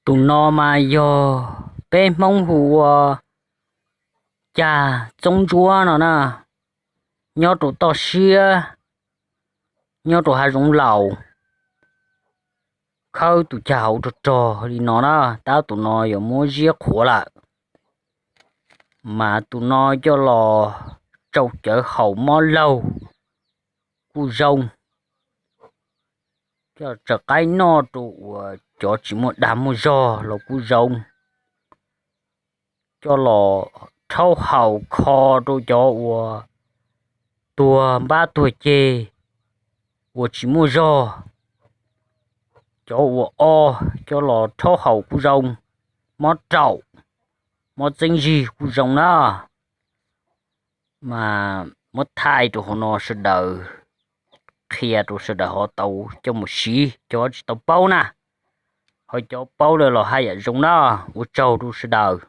Tus no mas yog peb Hmoob hu ua cag txoob ntsuab no na, nyob rau toj siab, nyob rau hav zoov laus. Khawb tus cag hauv rog rog li no na, tab tus no yuav muab ziab qhuav lawm. Mas tus no coj los tsau cawv haus mob laug kuj zoo, coj tsaws qaib noj rau uas cov tsis muaj dag muaj zog los kuj zoo. Coj los rhaub haus kho rau cov uas tuag npab tuag ceg, uas tsis muaj zog, cov uas o, coj los rhaub haus kuj zoo. Mob raum, mob txeeb zig kuj zoo na. Mas muab thaij rau hauv no sawv daws, qhia rau sawv daws ho tau coj mus siv, cov tsis tau paub na, ho cov paub lawm los haj yam zoo na. Ua tsaug rau sawv daws.